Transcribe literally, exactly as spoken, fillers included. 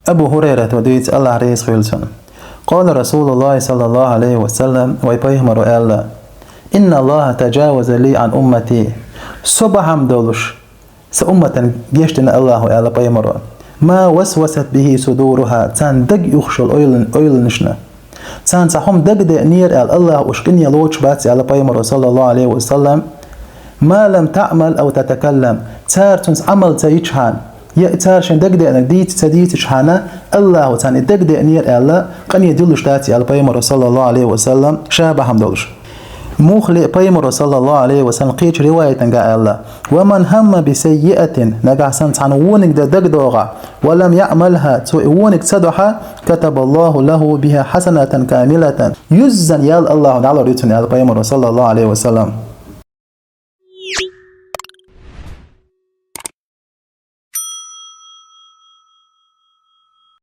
Абу Хурайрата дуьйцу, АллахӀ реза хуьлда цунна. Къала Расулуллахи саллаллаху Ӏалайхи ва саллам, вай пайхамаро аьлла: «Инна Аллаха таджаваза ли Ӏан уммати». Со бахьана долуш, сан умматан гечдина АллахӀа, аьлла пайхамаро. «Ма васвасат бихи судуруха», царна даг юхуш йолу ойлан-, ойланашна. Царна цхьа хӀума дагадеанера аьлла, АллахӀа уьш къине лоцуш бац, аьлла пайхамаро, саллаллаху Ӏалайхи ва саллам. «Ма лам таӀмал ав татакаллам», цара цуьнца Ӏамал ца йичхьана, я цара шайн дагадеанарг дийца ца дийцичхьана, АллахӀа царна и дагадеанера аьлла, къине дуьллуш дац, аьлла пайхамаро, саллаллаху Ӏалайхи ва саллам, ша бахьана долуш. Муха лиъ пайхамаро, саллаллаху Ӏалайхи ва саллам, кхечу риваятан ган аьлла: «Ва ман хамма би саййиатин», нагахь санна цхьана вониг дан дагадогӀахь, «ва лам яӀмалха», цо и вониг ца дохьа, «катабаллаху лаху биха хьасанатан камилатан», юьззина ял АллахӀа дӀалур ю цунна, аьлла пайхамаро, саллаллаху Ӏалайхи ва саллам.